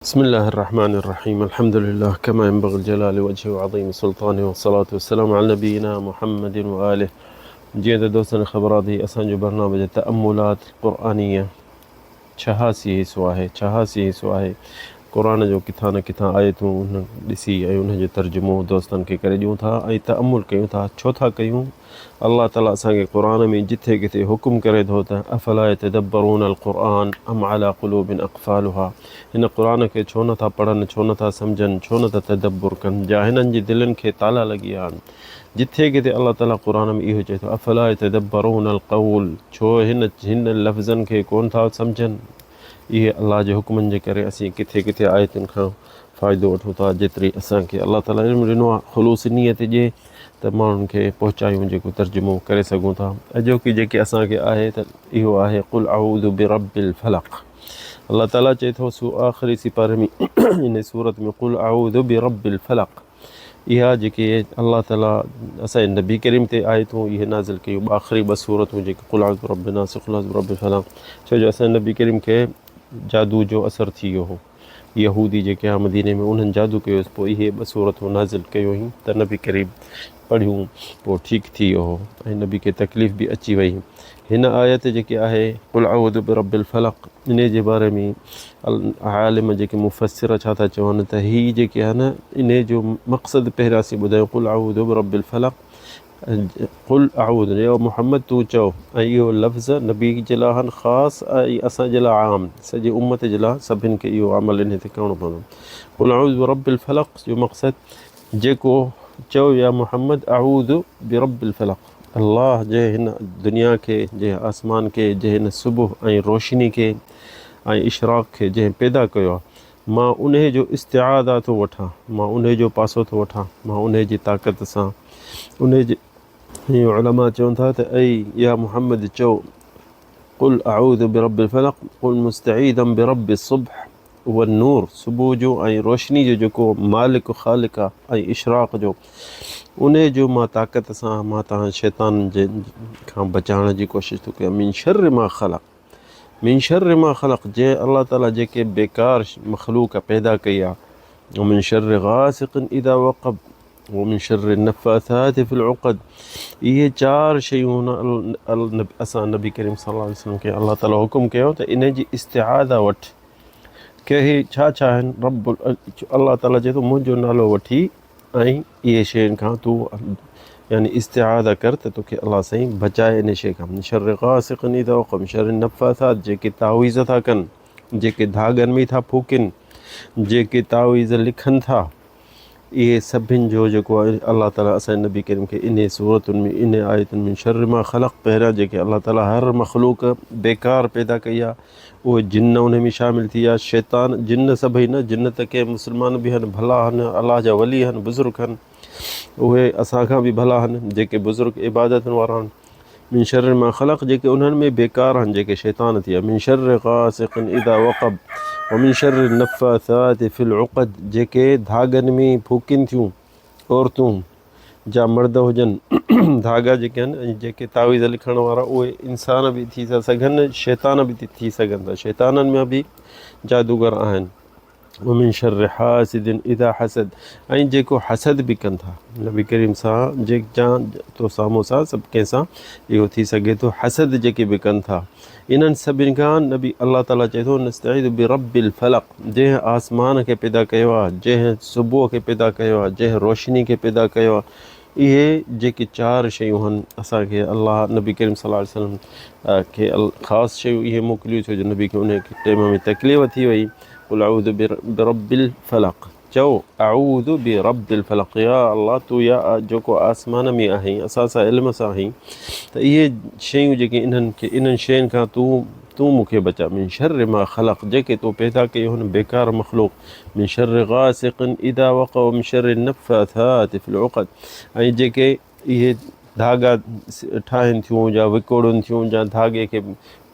بسم الله الرحمن الرحيم الحمد لله كما ينبغي الجلال وجهه وعظيم سلطانه والصلاة والسلام على نبينا محمد وآله. جيئن ته دوستن کي خبر آهي ته هي اسان جو برنامج تأملات قرآنيه ڇهاسي حصو آهي ڇهاسي حصو آهي قرآن جو ڪٿان نه ڪٿان آيتون ڏسي ۽ انهن جو ترجمو دوستن کي ڪري ڏيون ٿا ۽ تأمل ڪيون ٿا ڇو ٿا ڪيون الله تعالي اسان کي قرآن ۾ جٿي ڪٿي حڪم ڪري ٿو ته افلا يتدبرون القرآن ام علي قلوب اقفالها هن قرآن کي ڇو نه ٿا پڙهن ڇو نه ٿا سمجهن ڇو نه ٿا تدبر ڪن جا هنن جي دلين کي تالا لڳي ويا آهن جٿي ڪٿي الله تعالي قرآن ۾ اهو چئي ٿو افلا يتدبرون القول ڇو هن هن لفظن کي ڪون ٿا سمجهن اهي الله جي حڪمن جي ڪري اسين ڪٿي ڪٿي آيتن کان فائدو وٺون ٿا جيتري اسان کي الله تعالي علم ڏنو آهي خلوص نيت جي ته ماڻهن کي پهچايون جيڪو ترجمو ڪري سگهون ٿا اڄوڪي جيڪي اسان کي آهي ته اهو آهي قل اعوذ برب الفلق الله تعالي چئي ٿو سو آخري سپاري ۾ ان سورت ۾ قل اعوذ برب الفلق اها جيڪي الله تعالي اسان جي نبي ڪريم تي آيتون اهي نازل ڪيون آخري ٻه سورتون جيڪي قل اعوذ برب الناس قل اعوذ برب الفلق ڇو جو اسان نبي ڪريم کي جادو جو اثر ٿي ويو هو يهودي جيڪي ها مديني ۾ انهن جادو ڪيو هيس پوء اهي ٻه سورتون نازل ڪيون هيون ته نبي ڪريم پڙهيون پوء ٺيڪ ٿي ويو هو ۽ نبي کي تڪليف به اچي وئي هن آيت جيڪي آهي قل اعوذ برب الفلق انهي جي باري ۾ عالم جيڪي مفسر ڇا ٿا چون ته هي جيڪي آهن انهي جو مقصد پهريان اسين ٻڌايون قل اعوذ برب الفلق قل اعوذ يا محمد تون چئو ۽ اهو لفظ نبي جي لاء آهن خاص ۽ اسان جي لاء عام سڄي امت جي لاء سڀن کي اهو عمل انهي تي ڪرڻو پوندو قل اعوذ برب الفلق جو مقصد جيڪو چئو يا محمد اعوذ برب الفلق الله جنهن هن دنيا کي جنهن آسمان کي جنهن هن صبح ۽ روشني کي ۽ اشراق کي جنهن پيدا ڪيو آهي مان انهي جو استعاذه ٿو وٺان، مان انهي جو پاسو ٿو وٺان، مان انهي جي طاقت سان انهي جي. ۽ علماء چون ٿا ته اي يا محمد چئو، قل اعوذ برب الفلق قل مستعيذا برب الصبح والنور صبح جو ۽ روشني جو جيڪو مالڪ خالق آ ۽ اشراق جو انهي جو مان طاقت سان مان توهان شيطان جي کان بچائڻ جي ڪوشش ٿو ڪيان من شر ما خلق من شر ما خلق جنهن الله تعالي جيڪي بيڪار مخلوق پيدا ڪئي آهي ومن شر غاسق اذا وقب ومن شر النفاثات في العقد اهي چار شيون اسان نبي ڪريم صلي الله عليه وسلم کي الله تعالي حڪم ڪيو ته ان جي استعاذه وٺ ڪي هي ڇا ڇا آهن رب الله تعالي چئي ٿو منهنجو نالو وٺي ۽ اهي شين کان تون يعني استعاذه ڪر ته توکي الله سائين بچائي ان شيء کان من شر غاسق اذا وقب من شر النفاثات جيڪي تعويذ ٿا ڪن جيڪي ڌاڳن ۾ ٿا ڦوڪين جيڪي تعويذ لکن ٿا اهي سڀن جو جيڪو آهي الله تعالي اسان نبي ڪريم کي انهي سورتن ۾ انهي آيتن ۾ شر ما خلق پهريان جيڪي الله تعالي هر مخلوق بيڪار پيدا ڪئي آهي اهي جن انهي ۾ شامل ٿي ويا، شيطان، جن سڀئي نه، جن ته ڪي مسلمان به هن، ڀلا هن، الله جا ولي هن، بزرگ هن، اهي اسان کان به ڀلا هن، جيڪي بزرگ عبادتن وارا هن، من شر ما خلق جيڪي انهن ۾ بيڪار هن، جيڪي شيطان ٿي ويا، من شر غاسق اذا وقب ومن شر النفاثات في العقد جيڪي ڌاڳن ۾ ڦوڪين ٿيون عورتون. جا مرد هجن ڌاڳا جيڪي آهن ۽ جيڪي تعويذ لکڻ وارا اهي انسان به ٿي ٿا سگهن شيطان به ٿي سگهن ٿا شيطانن ۾ به جادوگر آهن ومن شر حاسد اذا حسد ۽ جيڪو حسد به ڪن ٿا نبي ڪريم سان جي جان تو سامهون سان سڀ ڪنهن سان اهو ٿي سگهي ٿو حسد جيڪي به ڪن ٿا انهن سڀن کان نبي الله تعالي چئي ٿو نستعيذ برب الفلق جنهن آسمان کي پيدا ڪيو آهي جنهن صبح کي پيدا ڪيو آهي جنهن روشني کي پيدا ڪيو آهي اهي جيڪي چار شيون هن اسان کي الله نبي ڪريم صلي الله عليه وسلم کي خاص شيون اهي موڪليون ڇو جو نبي کي ان ٽيم ۾ تڪليف ٿي وئي قل اعوذ برب الفلق چئو، اعوذ برب الفلق، يا الله تون يا جيڪو آسمان ۾ آهين اسان سان علم سان آهين ته اهي شيون جيڪي انهن کي انهن شين کان تون تون مون کي بچاء من شر ما خلق جيڪي تو پيدا ڪيو هن بيڪار مخلوق من شر غاسق اذا وقع ومن شر النفاثات في العقد ۽ جيڪي اهي ڌاڳا ٺاهين ٿيون يا وڪوڙن ٿيون يا ڌاڳي کي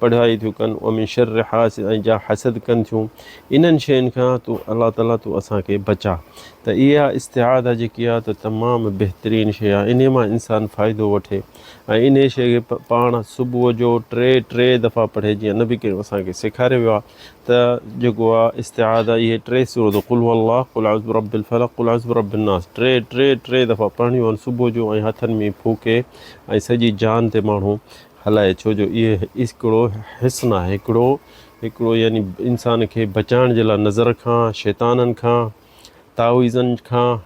پڙهائي ٿيون ڪن، ومن شر حاسد ۽ جا حسد ڪن ٿيون، انهن شين کان تون الله تعالي تون اسان کي بچاء. ته اها استعاذه جيڪي آهي ته تمام بهترين شيء آهي، انهي مان انسان فائدو وٺي ۽ انهي شيء کي پاڻ صبح جو ٽي ٽي دفعا پڙهي جيئن نبي ڪريم اسان کي سيکاريو ويو آهي ته جيڪو آهي استعاذه اهي ٽي سورتون قل هو الله، قل اعوذ برب الفلق، قل اعوذ برب الناس ٽي ٽي ٽي دفعا پڙهڻيون آهن صبح جو ۽ هٿن ۾ ڦوڪي ۽ سڄي جان تي ماڻهو هلائي ڇو جو اهي هڪڙو حصن آهي هڪڙو هڪڙو يعني انسان کي بچائڻ جي لاء نظر کان شيطانن کان تعويذن کان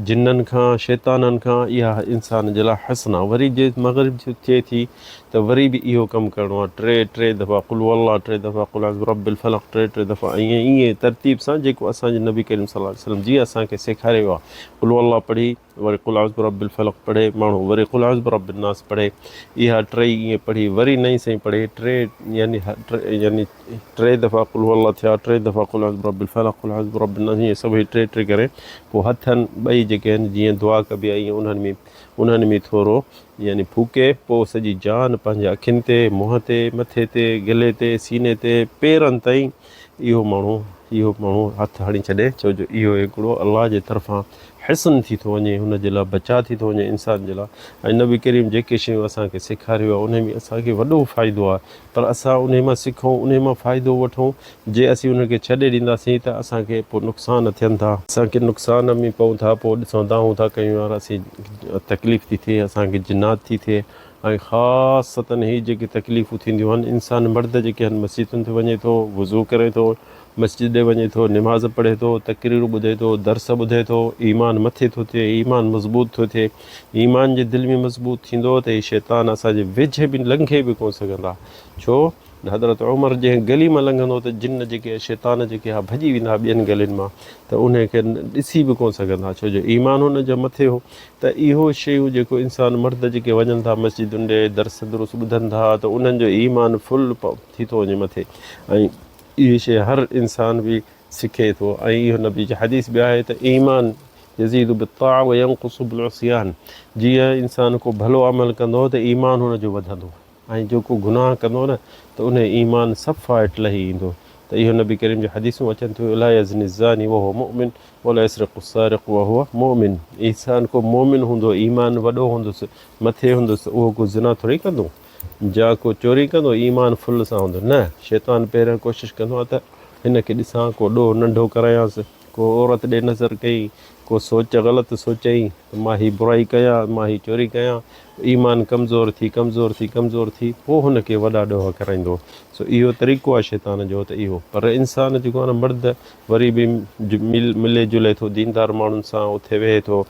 جنن کان شيطانن کان اها انسان جي لاء حصن آهي وري جي مغرب ٿئي ٿي ته وري به اهو ڪم ڪرڻو آهي ٽي ٽي دفعا قل هو الله ٽي دفعا قل اعوذ برب الفلق ٽي ٽي دفعا ائين ائين ترتيب سان جيڪو اسان جي نبي ڪريم صلي الله عليه وسلم جيئن اسان کي سيکاريو آهي قل هو الله پڙهي وري قل اعوذ برب الفلق پڙهي ماڻهو وري قل اعوذ برب الناس پڙهي اها ٽئي ائين پڙهي وري نئين سئين پڙهي ٽي يعني يعني ٽي دفعا قل هو الله ٿيا ٽي دفعا قل اعوذ برب الفلق قل اعوذ برب الناس ائين سڀئي ٽي ٽي ڪري پوء هٿن ٻئي جيڪي آهن جيئن دعا ڪبي آهي ائين انهن ۾ انهن ۾ ٿورو يعني ڦوڪي پوء سڄي جان پنهنجي اکين تي منهن تي مٿي تي گلي تي سيني تي پيرن تائين اهو ماڻهو اهو ماڻهو هٿ هڻي ڇڏي ڇو جو اهو هڪڙو الله جي طرفان حصن ٿي ٿو وڃي هن جي لاء بچاء ٿي ٿو وڃي انسان جي لاء ۽ نبي ڪريم جيڪي شيون اسان کي سيکاريو آهي انهي ۾ اسان کي وڏو فائدو آهي پر اسان انهي مان سکون انهي مان فائدو وٺون جي اسين انهن کي ڇڏي ڏينداسين ته اسان کي پوء نقصان ٿين ٿا. اسان کي نقصان ۾ پئون ٿا پوء ڏسون دانهون ٿا ڪيون يار اسين تڪليف ٿي ٿئي اسان کي جنات ٿي ٿئي ۽ خاصتن هي جيڪي تڪليفون ٿينديون آهن انسان مرد جيڪي آهن مسجدن تي وڃي ٿو وضو ڪري ٿو مسجد ڏي وڃي ٿو نماز پڙهي ٿو تقريرون ٻڌي ٿو درس ٻڌي ٿو ايمان مٿي ٿو ٿئي ايمان مضبوط ٿو ٿئي ايمان جي دل ۾ مضبوط ٿيندو ته هي شيطان اسان جي ويجهي به لنگهي به ڪونه سگهندا ڇو حضرت عمر جنهن گلي مان لنگهندو ته جن جيڪي شيطان جيڪي ها ڀڄي ويندا ها ٻين گلين مان ته انهي کي ڏسي به ڪونه سگهندا ها ڇو جو ايمان هن جو مٿي هو ته اهو شيون جيڪو انسان مرد جيڪي وڃن ٿا مسجدن ڏي درس دروس ٻڌن ٿا ته انهن جو ايمان فل ٿي ٿو وڃي مٿي ۽ اهي شي هر انسان به سکي ٿو ۽ اهو نبي جي حديث به آهي ته ايمان يزيد بالطاعه وينقص بالعصيان جيئن انسان ڪو ڀلو عمل ڪندو ته ايمان هن جو وڌندو ۽ جو ڪو گناهه ڪندو نه ته انهي ايمان صفا هيٺ لهي ايندو ته اهو نبي ڪريم جون حديثون اچن ٿيون لا يزني الزاني وهو مؤمن ولا يسرق السارق وهو مؤمن انسان ڪو مؤمن هوندو ايمان وڏو هوندس مٿي هوندس اهو ڪو زنا ٿوري ڪندو جا ڪو چوري ڪندو ايمان فل سان هوندو نه شيطان پهريان ڪوشش ڪندو آهي ته هن کي ڏسان ڪو ڏوهه ننڍو ڪرايانس ڪو عورت ڏي نظر ڪئي ڪو سوچ غلط سوچيائين ته مان هي برائي ڪيان مان هي چوري ڪيان ايمان ڪمزور ٿي ڪمزور ٿي ڪمزور ٿي پوء هن کي وڏا ڏوهه ڪرائيندو سو اهو طريقو آهي شيطان جو ته اهو پر انسان جيڪو آهي نه مرد وري به ملي جلي ٿو ديندار ماڻهن سان اٿي ويهي ٿو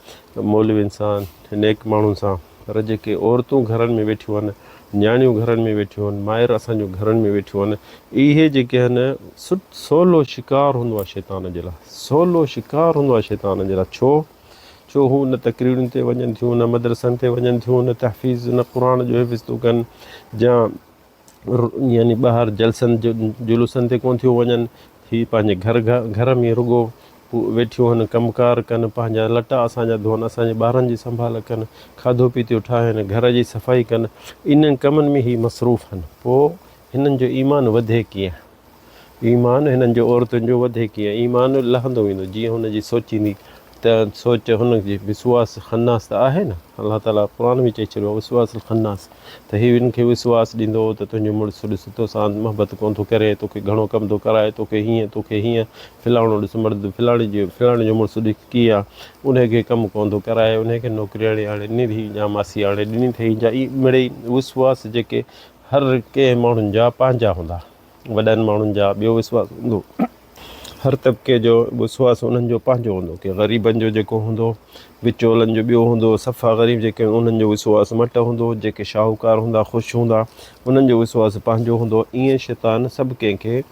مولوين سان نيڪ ماڻهن سان پر جيڪي عورتون گهرن ۾ ويٺيون آهن نياڻيون گهرن ۾ ويٺيون آهن مائر اسان جون گهرن ۾ ويٺيون آهن اهي جيڪي آهن سولو شڪار هوندو آهي شيطان جي لاء سولو شڪار هوندو آهي شيطان جي لاء ڇو ڇو هو نه تقريرن تي وڃن ٿيون، نه مدرسن تي وڃن ٿيون، نه تحفيظ، نه قرآن جو حفظ ٿيون ڪن يا يعني ٻاهر جلسن جلوسن تي ڪونه ٿيون وڃن. هي پنهنجي گهر گهر ۾ رڳو ويٺيون هن، ڪم ڪار ڪن، پنهنجا لٽا اسان جا ڌوئن، اسان جي ٻارن جي سنڀال ڪن، کاڌو پيتو ٺاهن، گهر جي صفائي ڪن، انهن ڪمن ۾ هي مصروف هن. پوء هنن جو ايمان وڌي ڪيئن؟ ايمان هنن جو عورتن جو وڌي ڪيئن؟ ايمان لهندو ويندو جيئن هن جي سوچيندي ته سوچ هن جي وسواس خناس ته آهي نه الله تعالي قرآن ۾ چئي ڇڏيو آهي وسواس الخناس ته هي هن کي وسواس ڏيندو ته تنهنجو مڙس ڏس توسان محبت ڪونه ٿو ڪري توکي گهڻو ڪم ٿو ڪرائي توکي هيئن توکي هيئن فلاڻو ڏس مرد فلاڻي جو فلاڻي جو مڙس ڏس ڪيئن آهي انهي کي ڪم ڪونه ٿو ڪرائي انهي کي نوڪرياڻي آڻي ڏني اٿئي يا ماسي آڻي ڏني اٿئي يا مڙئي وسواس جيڪي هر ڪنهن ماڻهن جا پنهنجا هوندا. وڏن ماڻهن جا ٻيو وسواس هوندو. هر طبقي جو وسواس انهن جو پنهنجو هوندو. ڪي غريبن جو جيڪو هوندو، وچولن جو ٻيو هوندو، صفا غريب جيڪي انهن جو وسواس مٽ هوندو، جيڪي شاهوڪار هوندا خوش هوندا انهن جو وسواس پنهنجو هوندو. ائين شيطان سڀ ڪنهن کي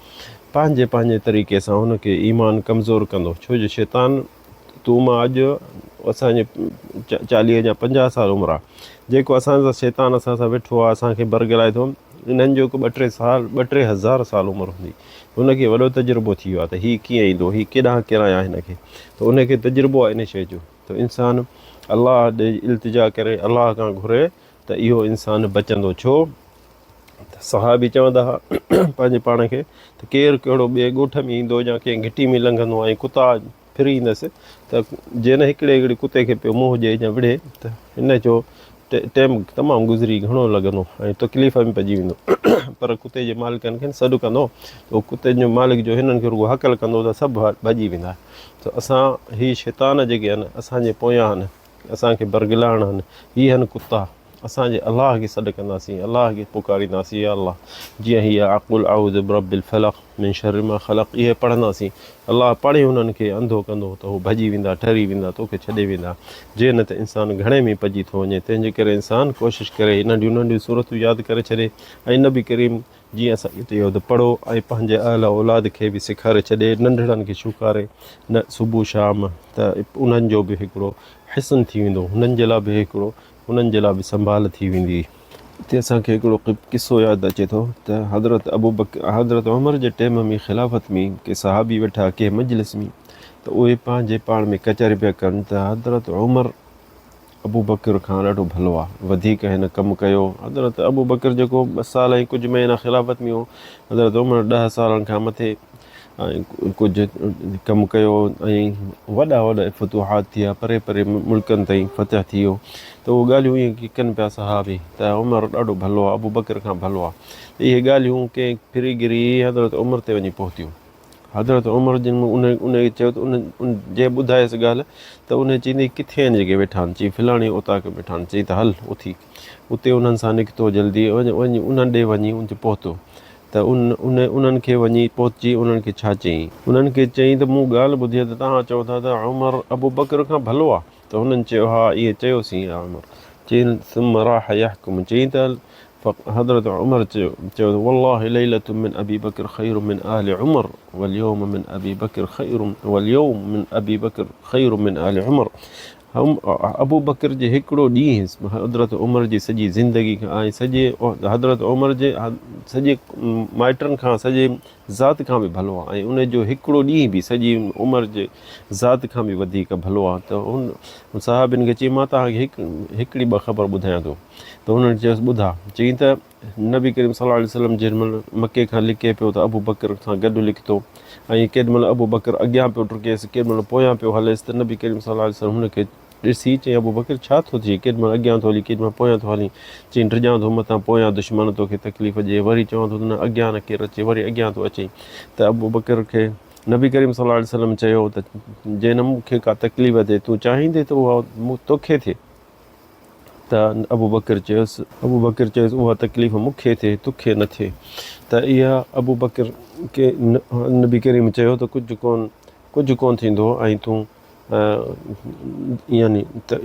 پنهنجي پنهنجي طريقي سان هن کي ايمان ڪمزور ڪندو. ڇو جو شيطان تون مان اڄ اسان جي چاليهه يا پنجاهه سال عمر آ جيڪو اسان سان شيطان اسان سان ويٺو آ اسان کي برغلائي ٿو انهن جو ٻه ٽي سال ٻه ٽي هزار سال عمر هوندي هن کي وڏو تجربو ٿي ويو آ ته هي ڪيئن ايندو هي ڪيڏانهن ڪيرايان هن کي ته ان کي تجربو آ ان شيء جو ته انسان الله ڏي التجا ڪري الله کان گهري ته اهو انسان بچندو ڇو ته صحابي چوندا ها پنهنجي پاڻ کي ته ڪير ڪهڙو ٻئي ڳوٺ ۾ ايندو يا ڪنهن گهٽي ۾ لنگهندو ۽ ڪتا ڦري ايندس ته جنهن هڪڙي هڪڙي ڪتي کي پيو منهن ڏئي يا وڙهي ته هن جو ٽيم تمام گذري گهڻو لڳندو ۽ تڪليف ۾ پئجي ويندو پر ڪتي جي مالڪن کي سڏ ڪندو ته اهو ڪتي جو مالڪ جو هنن کي رڳو هڪل ڪندو ته سڀ ڀڄي ويندا ته اسان هي شيطان جيڪي آهن اسان جي پويان آهن اسان کي برغلائڻ آهن هي آهن ڪتا اسان جي الله کي سڏ ڪنداسين، الله کي پڪارينداسين، يا الله! جيئن هي آ قل اعوذ برب الفلق من شر ما خلق اهي پڙهنداسين، الله پاڻهي انهن کي انڌو ڪندو ته هو ڀڄي ويندا، ٺري ويندا، توکي ڇڏي ويندا. جي نه ته انسان گهڻي ۾ پڄي ٿو وڃي، تنهن جي ڪري انسان ڪوشش ڪري هي ننڍيون ننڍيون سورتون ياد ڪري ڇڏي ۽ نبي ڪريم جيئن اسان کي چيو ته پڙهو ۽ پنهنجي اهل اولاد کي به سيکاري ڇڏي، ننڍڙن کي شوڪاري نه صبح شام ته انهن جو به هڪڙو حصن ٿي ويندو، هنن جي لاء به هڪڙو انهن جي لاء به سنڀال ٿي ويندي. اتي اسان کي هڪڙو قصو ياد اچي ٿو ته حضرت ابوبڪر حضرت عمر جي ٽيم ۾ خلافت ۾ ڪي صحابي ويٺا ڪنهن مجلس ۾ ته اهي پنهنجي پاڻ ۾ ڪچهري پيا ڪن ته حضرت عمر ابوبڪر کان ڏاڍو ڀلو آ وڌيڪ هن ڪم ڪيو حضرت ابوبڪر جيڪو ٻه سال ۽ ڪجهه مهينا خلافت ۾ هو حضرت عمر ڏهه سالن کان مٿي ۽ ڪجهه ڪم ڪيو ۽ وڏا وڏا فتوحات ٿيا پري پري ملڪن تائين فتح ٿي ويو ته اهي ڳالهيون ائين ڪي ڪن پيا صحابي ته عمر ڏاڍو ڀلو آهي ابوبڪر کان ڀلو آهي ته اهي ڳالهيون ڪنهن ڦري گري حضرت عمر تي وڃي پهتيون حضرت عمر جن ان ان کي چيو ته ان جنهن ٻڌايس ڳالهه ته ان چيندي ڪٿي آهن جيڪي ويٺا آهن چي فلاڻي اوطاق ۾ ويٺا آهن چي ته هل اٿي اتي انهن سان نڪتو جلدي وڃي انهن ڏي وڃي ان تي پهتو ته ان ان انهن کي وڃي پهچي انهن کي ڇا چيائين؟ انهن کي چيائين ته مون ڳالهه ٻڌي ته توهان چئو ٿا ته عمر ابوبڪر کان ڀلو آهي ته هنن چيو ها ائين چيوسين يا عمر چيائين ثم راح يحڪم چيائين ته حضرت عمر چيو چيو ته والله ليلة من ابي بڪر خير من آل عمر واليوم من ابي بڪر خير واليوم من ابي بڪر خير من آل عمر هم ابوبڪر جي هڪڙو ڏينهن حضرت عمر جي سڄي زندگي کان ۽ سڄي حضرت عمر جي سڄي مائٽن کان سڄي ذات کان به ڀلو آهي ۽ ان جو هڪڙو ڏينهن به سڄي عمر جي ذات کان به وڌيڪ ڀلو آهي ته هن صحابين کي چيائين مان توهان کي هڪ هڪڙي ٻه خبر ٻڌايان ٿو ته هنن چيس ٻڌا چيائين ته نبي ڪريم صلي الله عليه وسلم جنهن مهل مڪي کان لڪي پيو ته ابوبڪر سان گڏ لڪتو ۽ ڪيڏي مهل ابوبڪر اڳيان پيو ڊڪيس ڪيڏي مهل پويان پيو هليس ته نبي ڪريم صلي الله عليه وسلم هن کي ڏسي چيائين ابوبڪر ڇا ٿو ٿئي ڪيڏي مهل اڳيان ٿو هلين ڪيڏي مهل پويان ٿو هلين چيائين ڊڄان ٿو متان پويان دشمن توکي تڪليف ڏئي وري چوان ٿو ته نه اڳيان نه ڪير اچي وري اڳيان ٿو اچين ته ابوبڪر کي نبي ڪريم صلي الله عليه وسلم چيو ته جنهن مون کي ڪا تڪليف ٿئي تون چاهيندين ته اها توکي ٿئي ته ابوبڪر چيس، ابوبڪر چيس، اها تڪليف مون کي ٿئي، توکي نه ٿئي. ته اها ابوبڪر کي نبي ڪريم چيو ته ڪجهه ڪونه، ڪجهه ڪونه ٿيندو ۽ تون يعني ته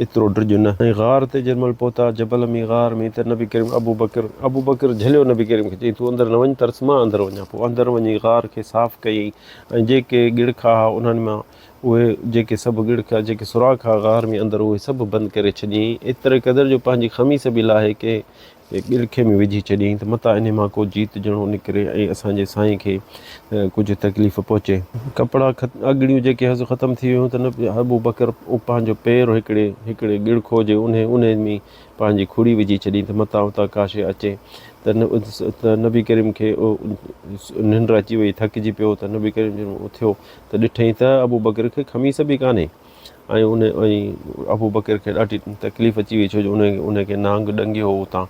ايترو ڊڄ نه. ۽ غار تي جنهن مهل پهتا، جبل ۾ غار ۾، ته نبي ڪريم ابوبڪر، ابوبڪر جهليو نبي ڪريم کي، چيائين تون اندر نه وڃ، ترس مان اندر وڃان. پوء اندر وڃي غار کي صاف ڪيائين ۽ جيڪي ڳڙکا ها انهن مان اهي جيڪي سڀ ڳڙکا، جيڪي سوراخ ها غار ۾ اندر اهي سڀ بند ڪري ڇڏيائين، ايتري قدر جو پنهنجي خميس به لاهي ڪنهن ڳڙکي ۾ وجهي ڇڏيائين ته متان انهي مان ڪو جيت جڻو نڪري ۽ اسان جي سائين کي ڪجهه تڪليف پهچي. ڪپڙا اڳڙيون جيڪي هيس ختم ٿي ويون ته ابوبڪر پنهنجو پير هڪڙي هڪڙي ڳڙکو جي انهي انهي ۾ پنهنجي کڙي وجهي ڇڏيائين ته متان اتان ڪا شيء اچي ته نبي ڪريم کي ننڊ اچي وئي ٿڪجي پيو ته نبي ڪريم جڏهن اٿيو ته ڏٺئين ته ابوبڪر کي خميس به ڪانهي ۽ ان ۽ ابوبڪر کي ڏاڍي تڪليف اچي وئي ڇو جو ان ان کي نانگ ڏنگيو هو اتان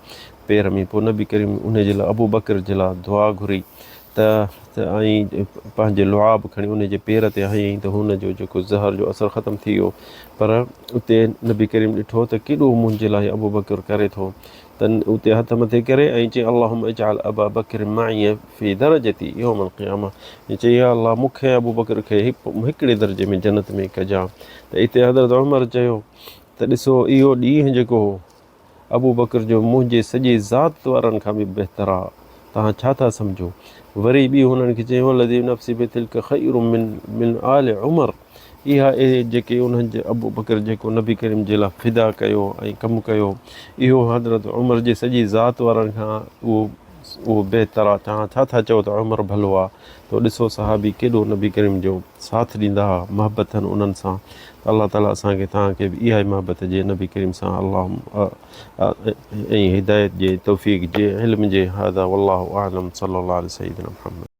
پير ۾ پوء نبي ڪريم ان جي لاء ابوبڪر جي لاء دعا گهري ته ۽ پنهنجي لعاب کڻي ان جي پير تي هنيائين ته هن جو جيڪو زهر جو اثر ختم ٿي ويو پر اتي نبي ڪريم ڏٺو ته ڪيڏو منهنجي لاء ابوبڪر ڪري ٿو ته اتي هٿ مٿي ڪري ۽ چئي اللهم اجعل ابا بڪر معي في درجتي يوم القيامه ۽ چئي يا الله مون کي ۽ ابوبڪر کي هڪڙي درجي ۾ جنت ۾ ڪجان ته اتي حضرت عمر چيو ته ڏسو اهو ڏينهن جيڪو هو ابوبڪر جو منهنجي سڄي ذات وارن کان به بهتر آ توهان ڇا ٿا سمجهو وري ٻي هنن کي چيائين والذي نفسي بتلک خير من من آل عمر اها اهي جيڪي انهن جي ابوبڪر جيڪو نبي ڪريم جي لاء فدا ڪيو ۽ ڪم ڪيو اهو حضرت عمر جي سڄي ذات وارن کان اهو اهو بهتر آ توهان ڇا ٿا چئو ته عمر ڀلو آ ته ڏسو صحابي ڪيڏو نبي ڪريم جو ساٿ ڏيندا ها محبت هن انهن سان ته الله تعالي اسان کي توهان کي به اها ئي محبت جي نبي ڪريم سان الله ۽ هدايت جي توفيق جي علم جي هذا والله اعلم صلي الله علي سيدنا محمد.